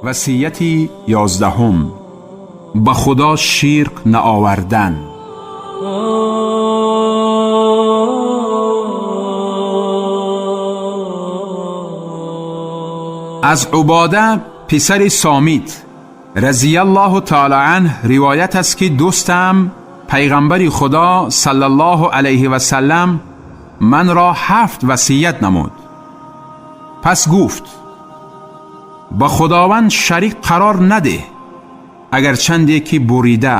Васияти 11: ба Худо ширк наовардан. Аз Убода писари Сомит разияллоҳу таъоло анҳ ривоят аст, ки дӯстам пайғамбари Худо саллаллоҳу алайҳи васаллам манро 7 васият намуд. Пас гуфт: ба Худованд шарик қарор надеҳ, агар чанде ки бурида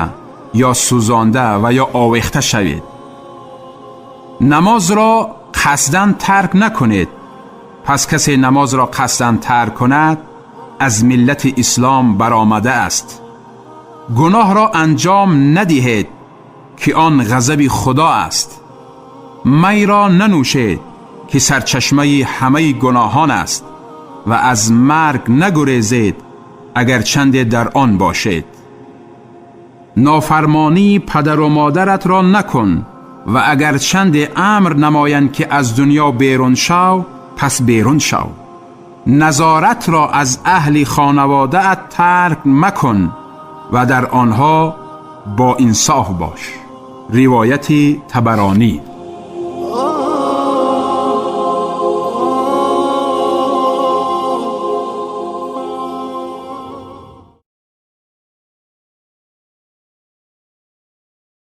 ё сӯзонда ва ё овехта шавед. Намозро қасдан тарк накунед. Пас касе намозро қасдан тарк кунад, аз миллати ислом баромада аст. Гуноҳро анҷом надиҳед, ки он ғазаби Худо аст. Майро нанӯшед, ки сарчашмаи ҳамаи гуноҳон аст, ва аз марг нагурезед, агар чанде дар он бошед. Нофармонии падару модаратро накун ва агар чанде амр намоянд, ки аз дунё берун шав, пас берун шав. Назоратро аз аҳли хонаводаат тарк макун ва дар онҳо бо инсоф бош. Ривояти Табаронӣ.